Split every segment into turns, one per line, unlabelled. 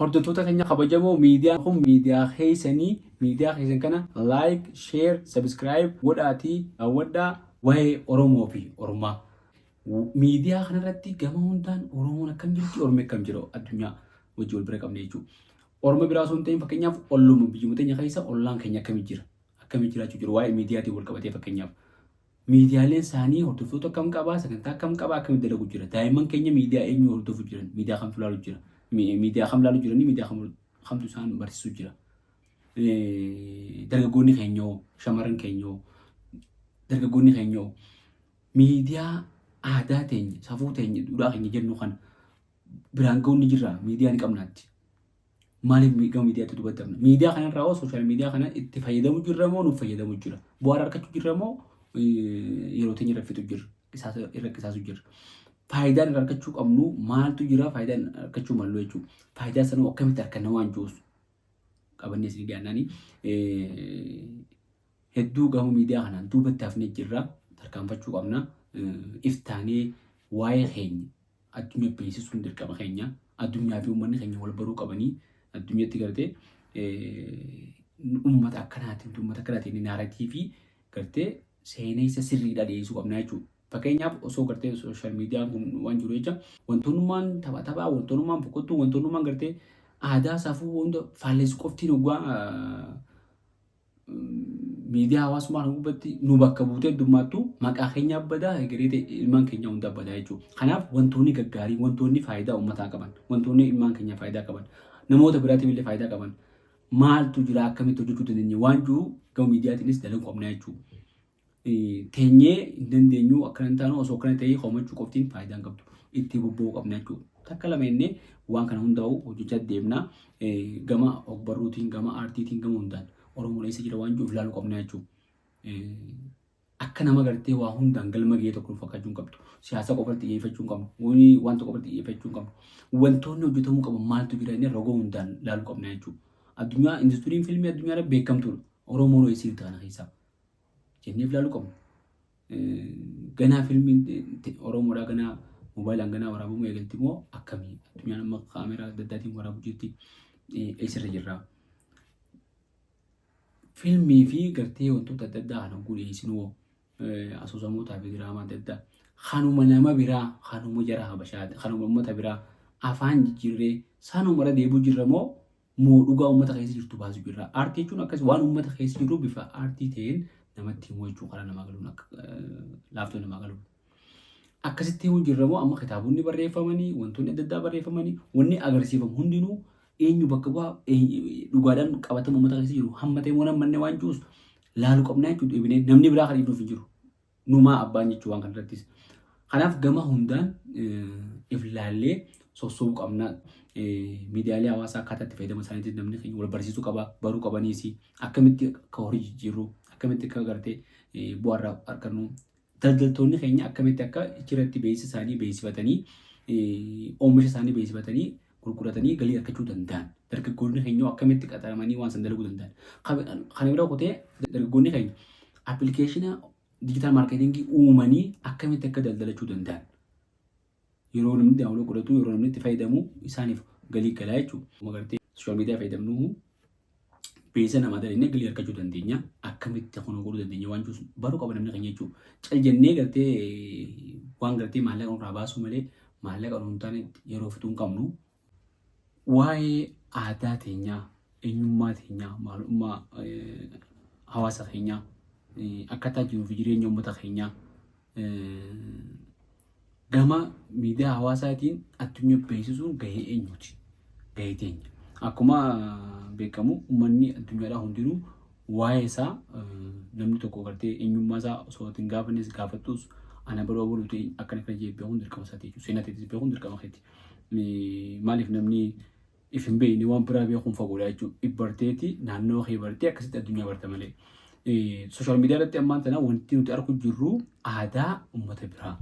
Hordoftoota keenya kabajamoo, miidiyaan kun miidiyaa keessanii. Miidiyaa keessan kana like, share, subscribe godhaatii daawwadhaa. Waa'ee Oromoo fi Oromaa miidiyaa kanarratti gama hundaan Oromoon akkam jirti, Oromoo akkam jira, addunyaa wajjin wal bira qabne jechuudha. Oromoo biraa osoo hin ta'in, fakkeenyaaf olluma biyyuma teenya keessa ollaan keenya akkamii jira, akkamii jiraachuu jiru, waa'ee miidiyaatiin wal qabatee, fakkeenyaaf miidiyaaleen isaanii hordoftoota akkam qabaa, sagantaa akkam qabaa, akkamitti dalagu jira, daa'imman keenya miidiyaa eenyu hordofu jiran, miidiyaa kamtu ilaalu jira, miidiyaa kam ilaalu jiranii, miidiyaa kamtu isaan barsiisuu jira, dargaggoonni keenyoo, shamarran keenyoo, dargaggoonni keenyoo miidiyaa aadaa teenya, safuu teenya, duudhaa keenya jennu kana biraan ga'uun ni jirra, miidiyaa ni qabnaatti. Maaliif gama miidiyaatti dubbatti? Miidiyaa kanarraa hoo, social media kana itti fayyadamu jirra moo nuuf fayyadamu jira? Bu'aa argachuu jirra moo yeroo teenya irra fixu jirra? Irra qisaasu jirra. Faayidaan irraa argachuu qabnu maaltu jira? Faayidaan argachuu mallu jechuudha. Faayidaa sanuu akkamitti arganna waan jiruus qabannee isin dhiyaannanii hedduu gama miidiyaa kanaan duubatti hafnee jirra. Tarkaanfachuu qabna. Iftaanee waa'ee keenya addunyaa beeksisuun dirqama keenya. Addunyaa fi uummanni keenya wal baruu qabanii addunyaatti gartee uummata akkanaatiin narrative fi gartee seenessa sirriidha dhiyeessuu qabna jechuudha. Fakkeenyaaf, osoo gartee social mediaan kun waan jiru jecha wantoonnummaan tapha taphaa, wantoonnummaan boqottuu, wantoonnummaan gartee aadaa safuu hunda faallessu qoftiin hoggaa miidiyaa hawaasummaa kana gubbatti nu bakka buutee heddummaattu, maqaa keenya badaa, egeree ilmaan keenya hunda badaa jechuudha. Kanaaf wantoonni gaggaarii, wantoonni faayidaa uummataa qaban, wantoonni ilmaan keenya faayidaa qaban, namoota biraatiif illee faayidaa qaban maaltu jira, akkamitti hojjechuu dandeenya waan jiru gama miidiyaatiinis dalaguu qabna jechuudha. Teenyee hin dandeenyu, akkana hin taanu, osoo akkana ta'ee komachuu qoftiin faayidaa hin qabdu. Itti bobba'uu qabna jechuudha. Takka lama jennee waan kana hundaa'u hojjechaa deemna. Gama ogbarruutiin, gama aartiitiin, gama hundaan Oromoon eessa jira waan jiruuf ilaaluu qabna jechuudha. Akka nama gartee waa hundaan galma gahee tokko fakkaachuu hin qabdu. Siyaasa qofatti xiyyeeffachuu hin qabnu. Waan tokko qofatti xiyyeeffachuu hin qabnu. Wantoonni hojjetamuu qaban maaltu jira inni roga hundaan ilaaluu qabna jechuudha. Addunyaa industiriin fiilmii addunyaarra beekamtuudha. Oromoon eessa jirti kana keessaa jennee ilaaluu qabna. Ganaa fiilmiin Oromoodhaa ganaa moobaayilaan ganaa waraabamuu eegalti moo akkamii? Addunyaan amma kaameraa adda addaatiin waraabuu jirti. Eessarra jirra? Fiilmii fi gartee wantoota adda addaa kana dhiyeessinuu, asoosamootaa fi diraamaa adda addaa kanuma nama biraa, kanuma jara Habashaa, kanuma uummata biraa afaan jijjiirree sanuma irra deebi'u jirra moo dhugaa uummata keessa jirtu baasu jirra? Aartii jechuun akkas, waan uummata keessa jiru bifa aartii ta'een namatti himuu jechuu, karaa namaa galuun, akka laaftoo namaa galuun. Akkasitti himuu jirra moo amma kitaabonni barreeffamanii, wantoonni adda addaa barreeffamanii, wanni agarsiifamu hundinuu eenyu bakka bu'aa, dhugaadhaan qabatama uummata keessa jiru hamma ta'e moo nammanne waan jiruus laaluu qabnaa jechuudha. Dhiibnee namni biraa kan dhiibnuuf hin jiru. Numaa abbaan jechuu waan kanarrattis. Kanaaf gama hundaan if laallee sossoobuu qabna. Miidiyaalee hawaasaa akkaataa itti fayyadama isaaniitiin namni keenya wal barsiisuu qaba, baruu qabaniis, akkamitti akka horii jijjiirru, akkamitti akka gartee bu'aa irraa argannu, daldaltoonni keenya akkamitti akka achirratti beeksisa isaanii beeksifatanii, oomisha isaanii beeksifatanii gurguratanii galii argachuu danda'an. Dargaggoonni keenya akkamitti qaxaramanii waan san dalaguu danda'an. Kana bira kutee dargaggoonni keenya application digital marketing uumanii akkamitti akka daldalachuu danda'an. Yeroo namni download godhatu, yeroo namni itti fayyadamu isaaniif galii galaa jechuudha. Magartee social media fayyadamnu beeksisa namaa dalagnee galii argachuu dandeenya. Akkamitti kun godhuu dandeenya waan jiru baruu qaba namni keenya jechuudha. Cal jennee gartee waan gartee maallaqa nurraa baasuu malee maallaqa nuun taane yeroo fixuu hin qabnu. Waa'ee aadaa teenyaa, eenyummaa teenyaa, maalummaa hawaasa keenyaa, akkaataa jiruu fi jireenya uummata keenyaa gama miidiyaa hawaasaatiin addunyaa beeksisuun gahee eenyuti? Gahee teenya. Akkuma beekamu uummanni addunyaadhaa hundinuu waa'ee isaa, namni tokko gartee eenyummaa isaa osoo hin gaafannes gaafattus, ana baruu abaluu ta'e akkana kana jee beekuun dirqama isaati jechuudha. Seenaa ta'etis beekuun dirqama keeti. Maaliif namni if hin beekne waan biraa beekuun fagoodha jechuudha. Ibbarteeti naannoo kee bartee akkasitti addunyaa barta malee. Social media irratti ammaan tana wanti nuti argu jirru aadaa uummata biraa.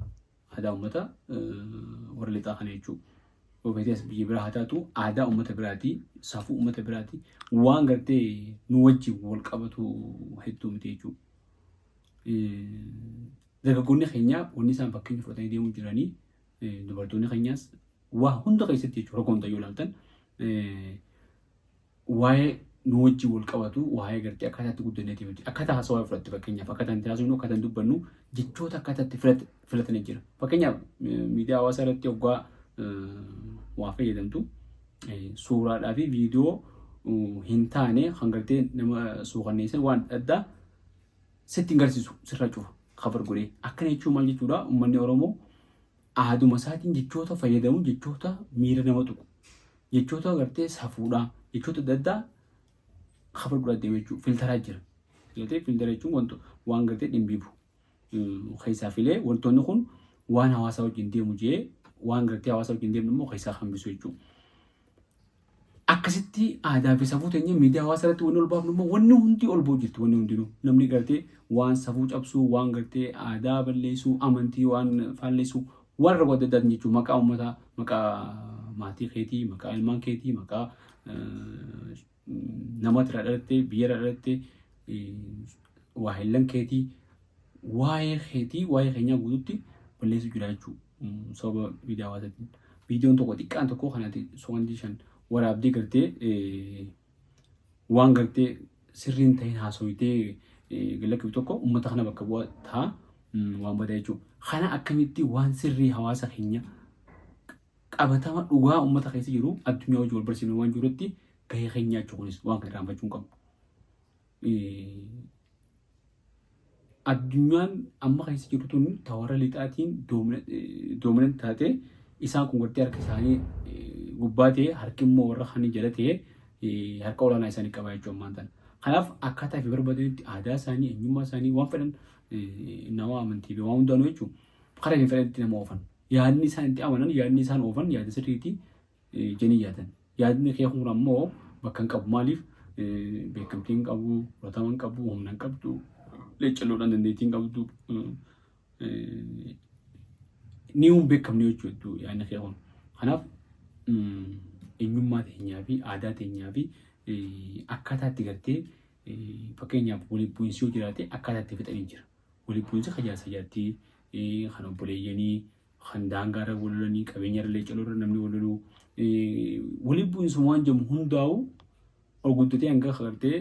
Aadaa uummata warra lixaa kana jechuudha. Obeetes biyya biraa haa taatu, aadaa uummata biraati, safuu uummata biraati, waan gartee nu wajjin wal qabatu hedduu miti jechuudha. Dargaggoonni keenya wanni isaan fakkeenya fudhatanii deemuu jiranii, dubartoonni keenyaas waa hunda keessatti jechuudha, rakkoo hunda yoo ilaaltan Waa'ee nu wajjin wal qabatu, waa'ee gartee akkaataa itti guddanneeti miti. Akkaataa haasawaa fudhatte, fakkeenyaaf akkaataa itti haasofnu, akkaataa itti dubbannu, jechoota akkaataa itti filatanii jira. Fakkeenyaaf miidiyaa hawaasaa irratti hoggaa waa fayyadamtu, suuraadhaa fi viidiyoo hin taane kan gartee nama suukanneessan waan adda addaa sitti hin garsiisu, sirra cufa cover godhee. Akkana jechuun maal jechuudha? Uummanni Oromoo aaduma isaatiin jechoota fayyadamu, jechoota miira nama tuqu, jechoota gartee safuudhaa, jechoota adda addaa cover godhaa deema jechuudha. Filteraa jira. Filatee filtera jechuun wanto waan gartee dhimbiibu keessaa filee, wantoonni kun waan hawaasaa wajjin deemu jee, waan gartee hawaasa wajjin deemnu immoo keessaa hambisu jechuudha. Akkasitti aadaa fi safuu teenya miidiyaa hawaasaa irratti wanni ol baafnu immoo wanni hundi ol ba'u jirti, wanni hundinuu. Namni gartee waan safuu cabsuu, waan gartee aadaa balleessuu, amantii waan faalleessuu, waan rakkoo adda addaatiin jechuudha. Maqaa uummataa, maqaa maatii keetii, maqaa ilmaan keetii, maqaa nama irraa dhalattee, biyya irraa dhalattee, waa hillan keetii, waa'ee keetii, waa'ee keenyaa guututti balleessuu jira jechuudha. Sababa miidiyaa hawaasaatiin. Viidiyoon tokko xiqqaan tokko kanatti sekondii 5 waraabdee gartee waan gartee sirriin ta'in haasofitee galakkiftu tokko uummata kana bakka bu'aa ta'a, waan badaa jechuudha. Kana akkamitti waan sirrii hawaasa keenya qabatama dhugaa uummata keessa jiru addunyaa wajjin wal barsiifnu waan jirutti gahee keenya jechuudha. Kunis waan kana irraanfachuu hin qabnu. Addunyaan amma keessa jirtu tun ta warra lixaatiin dominant taate. Isaan kun gartee harka isaanii gubbaa ta'e, harki immoo warra kaanii jala ta'e, harka olaanaa isaanii qaba jechuudha ammaan tana. Kanaaf akkaataa fi barbaadanitti aadaa isaanii, eenyummaa isaanii, waan fedhan, nama amantii fi waan hundaanuu jechuudha. Karaa hin fedhanitti nama oofan. Yaadni isaan itti amanan, yaadni isaan oofan yaada sirriitii jedhanii yaadan. Yaadni kee kun ammoo bakka hin qabu. Maaliif? Beekamtii hin qabu, fudhatama hin qabu, humna hin qabdu, leecalloodhaan dandeettii hin qabdu. Ni hin beekamne jechuudha yaadni kee kun. Kanaaf eenyummaa teenyaa fi aadaa teenyaa fi akkaataa itti gartee, fakkeenyaaf waliin bu'iinsi yoo jiraate, akkaataa itti fixanii jira. Waliin bu'iinsi kan jaarsa jaartii, kan obboleeyyanii, kan daangaarra wal lolanii, qabeenya irra leecaloo irra namni wal loluu, waliin bu'iinsa waan jedhamu hundaa'u ol guddatee hanga gartee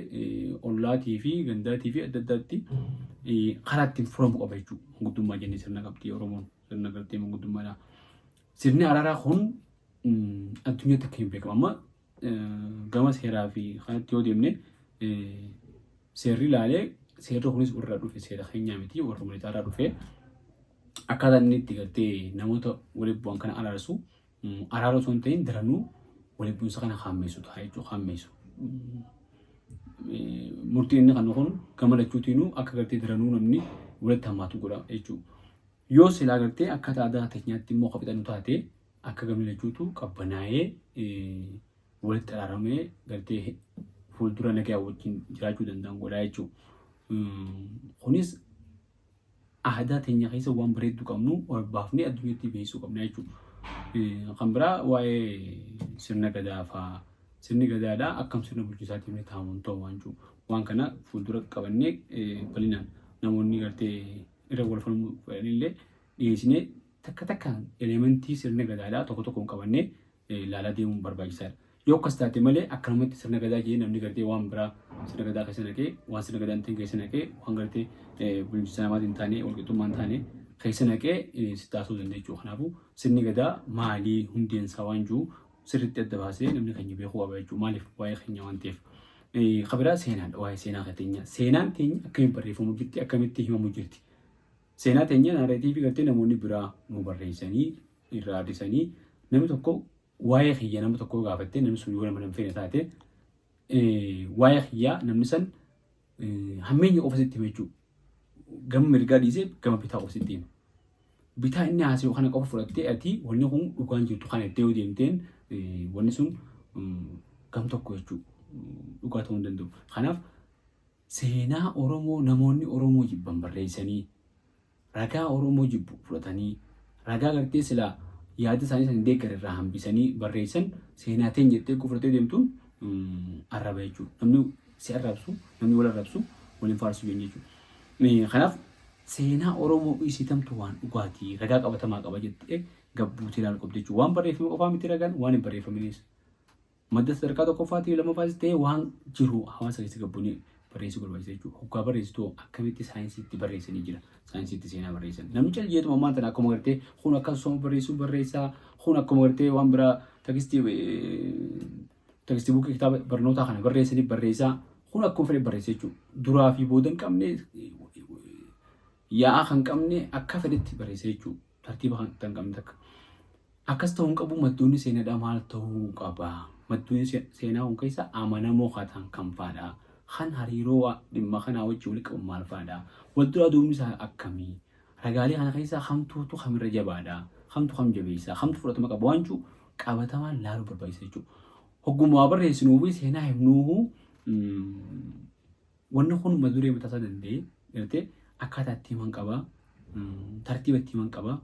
ollaatii fi gandaatii fi adda addaatti karaa ittiin furamu qaba jechuudha. Manguddummaa jennee sirna qabdi Oromoon, sirna gartee manguddummaadha. Sirni araaraa kun addunyaatti akka hin beekamu. Amma gama seeraa fi kanatti yoo deemne, seerri ilaalee, seerri kunis warra dhufe seera keenyaa miti, warra militaarraa dhufe. Akkaataa inni itti gartee namoota walitti bu'an kana araarsu, araara osoo hin ta'in daranuu walitti bu'insa kana haammeessu ta'a jechuudha, haammeessu. Murtiin inni kan kun gama lachuutiinuu akka gartee daranuu namni walitti hammaatu godha jechuudha. Yoo silaa gartee akkaataa aadaa teenyaatti immoo akka fixannu taate, akka gamni lachuutu qabbanaa'ee walitti araaramee gartee fuuldura nagaa wajjin jiraachuu danda'an godha jechuudha. Kunis aadaa teenya keessa waan bareedduu qabnu ol baafnee addunyaatti beeksisuu qabna jechuudha. Kan biraa waa'ee sirna gadaa fa'aa. Sirni gadaadhaa akkam sirna bulchiinsaatiin ni taa'amu ta'u waan jiru. Waan kana fuuldura qabannee bal'inaan namoonni gartee irra wal falmuu fedhanillee dhiyeessinee, takka takkaan elementii sirna gadaadhaa tokko tokkoon qabannee ilaalaa deemuun barbaachisaadha. Yoo akkas taate malee, akkanumatti sirna gadaa jedhee namni gartee waan biraa sirna gadaa keessa naqee, waan sirna gadaa hin ta'in keessa naqee, waan gartee bulchiinsa namaatiin hin taane, walqixxummaa hin taane keessa naqee si taasisuu danda'a jechuudha. Kanaafuu sirni gadaa maalii, hundeen isaa waan jiru sirriitti adda baasee namni keenya beekuu qaba jechuudha. Maaliif? Waa'ee keenya waan ta'eef. Kan biraa seenaadha. Waa'ee seenaa keenya. Seenaan teenya akkamitti barreeffamuu jirti? Akkamitti himamuu jirti? Seenaa teenya narrative gartee namoonni biraa nu barreessanii irraa addisanii, namni tokko waa'ee kiyya nama tokko gaafattee, namni sun yoo nama hin feene taate, waa'ee kiyyaa namni san hammeenya qofa sitti hima jechuudha. Gama mirgaa dhiisee gama bitaa qofa sitti hima. Bitaa inni haasa'u kana qofa fudhattee, ati wanni kun dhugaan jirtu kana itti yoo deemteen, wanni sun gam tokko jechuudha. Dhugaa ta'uu hin danda'u. Kanaaf seenaa Oromoo namoonni Oromoo jibban barreessanii, ragaa Oromoo jibbu fudhatanii, ragaa gartee silaa yaada isaanii san deeggar irraa hambisanii barreessan, seenaa teenya jettee fudhatee deemtuun arraba jechuudha. Namni si arrabsu, namni wal arrabsu waliin faarsu jechuudha. Kanaaf seenaa Oromoo isiitamtu waan dhugaatii ragaa qabatamaa qaba jettee gabbuutee ilaaluu qabdi jechuudha. Waan barreeffame qofaa miti ragaan, waan hin barreeffaminis. Madda sadarkaa tokkoffaatii fi lammaffaas ta'e waan jiru hawaasa keessa gabbuunee barreessuu barbaachisa jechuudha. Hoggaa barreessitu akkamitti saayinsiitti barreessanii jira. Saayinsiitti seenaa barreessan. Namni caljeetuma ammaan tana akkuma gartee kun akkasuma barreessuu barreessaa, kun akkuma gartee waan biraa text bookii kitaaba barnootaa kana barreessanii barreessaa, kun akkuma fedhe barreessa jechuudha. Duraa fi booda hin qabne, yaa'aa kan qabne, akka fedhetti barreessa jechuudha. Tartiiba kan hin qabne takka. Akkas ta'uu hin qabu. Maddoonni seenaadhaa maal ta'uu qaba? Maddoonni seenaa kun keessa amanamoo haa ta'an kam fa'aadha? Kan hariiroo dhimma kanaa wajjin walitti qabu maal fa'aadha? Wal duraa duubni isaa akkamii? Ragaalee kana keessaa kamtuutu kamirra jabaadha? Kamtu kam jabeessa? Kamtu fudhatama qaba? Waan jiru qabatamaan laaluu barbaachisa jechuudha. Hogguma waa barreessinuu fi seenaa himnuu wanni kun mata duree mataa isaa danda'ee gartee akkaataa itti himan qaba. Tartiiba itti himan qaba.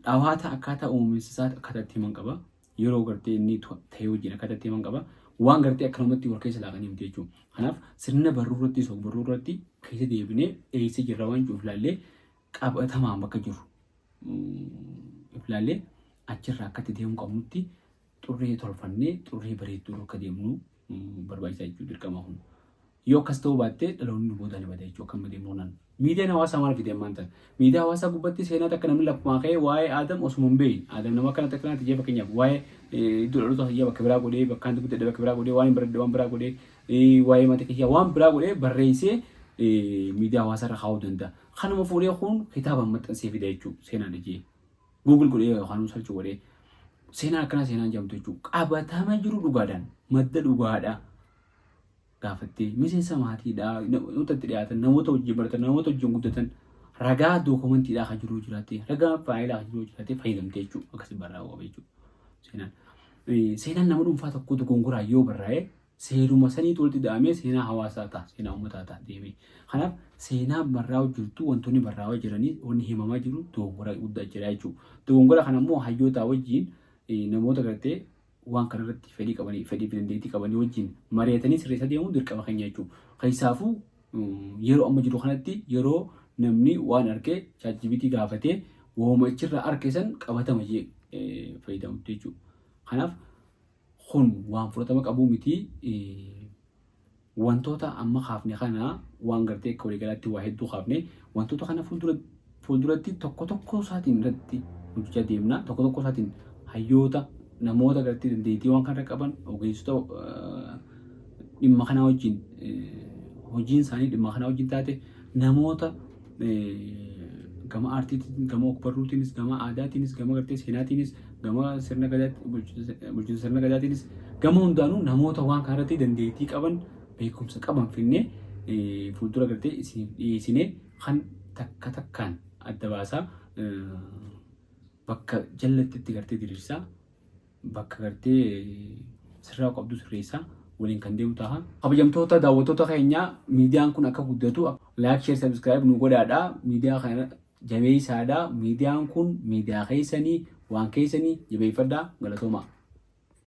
Dhawaata akkaataa uumaminsa isaa akkaataa itti himan qaba. Yeroo gartee inni ta'ee wajjin akkaataa itti himan qaba. Waan gartee akkanumatti wal keessa laaqanii miti jechuudha. Kanaaf sirna barruu irratti, barruu irratti keessa deebinee eessa jirra waan jiruuf ilaallee, qabatamaan bakka jiru ilaallee, achirraa akkatti deemuu qabnutti xurree tolfannee xurree bareedduu akka deemnu barbaachisaa jechuudha, dirqama kun. Yoo akkas ta'uu baatte dhaloonni nu booda ni bada jechuudha akka amma deemnu kanaan. Miidiyaan hawaasaa maal fide ammaan tana? Miidiyaa hawaasaa gubbatti seenaa takka namni lafumaa ka'ee waa'ee Aadam osuma hin beekin, Aadam nama akkana akkanaatti jee, fakkeenyaaf waa'ee iddoo dhaloota kiyyaa bakka biraa godhee, bakka inni guddadhe bakka biraa godhee, waan hin baradhe waan biraa godhee, waa'ee maatii kiyyaa waan biraa godhee barreessee miidiyaa hawaasaa irra kaa'uu danda'a. Kanuma fuudhee kun kitaaba maxxansee fida jechuudha seenaan ijee. Google godhee yookaan search godhee seenaan akkanaa seenaan jedhamtu jechuudha. Qabatama jiru dhugaadhaan madda dhugaadhaa gaafattee miseensa maatiidhaa, namoota itti dhiyaatan, namoota wajjin baratan, namoota wajjin guddatan, ragaa dookumantiidhaa kan jiru jiraate, ragaa faayilaa kan jiru jiraate fayyadamtee jechuudha, akkasii barraa'uu qaba jechuudha. Seenaan. Seenaan nama dhuunfaa tokkotu gongoraa yoo barraa'e seeruma saniitu walitti da'amee seenaa hawaasaa ta'a, seenaa uummataa ta'a deemee. Kanaaf seenaa barraa'u jirtu, wantoonni barraa'aa jiranii, wanni himamaa jiru dogongora guddaa jira jechuudha. Dogongora kana immoo hayyootaa wajjin, namoota gartee waan kanarratti fedhii qabanii, fedhii fi dandeettii qabanii wajjin mari'atanii sirreessaa deemuun dirqama keenya jechuudha. Keessaafuu yeroo amma jiru kanatti, yeroo namni waan argee ChatGPT gaafatee waanuma achirraa arge san qabatama jee fayyadamutti jechuudha. Kanaaf kun waan fudhatama qabuu miti. Wantoota amma kaafne kana, waan gartee akka waliigalaatti waa hedduu kaafne, wantoota kana fuulduratti tokko tokko isaatiin irratti hojjechaa deemna. Tokko tokko isaatiin hayyoota, namoota gartee dandeettii waan kana qaban, ogeessota dhimma kanaa wajjin hojiin isaanii dhimma kanaa wajjin taate, namoota gama aartiitiin, gama ogbarruutiinis, gama aadaatiinis, gama gartee seenaatiinis, gama sirna gadaatti, bulchiinsa sirna gadaatiinis, gama hundaanuu namoota waan kana irratti dandeettii qaban, beekumsa qaban finnee fuuldura gartee isiniif dhiyeessinee kan takka takkaan adda baasaa, bakka jallatti itti gartee diriirsaa, bakka gartee sirraa qabdu sirreessaa waliin kan deemu ta'a. Kabajamtoota daawwattoota keenya, miidiyaan kun akka guddatu like, share, subscribe nu godhaadha. Miidiyaa kana jabeessaadha. Miidiyaan kun miidiyaa keessanii, waan keessanii jabeeffadhaa. Galatooma.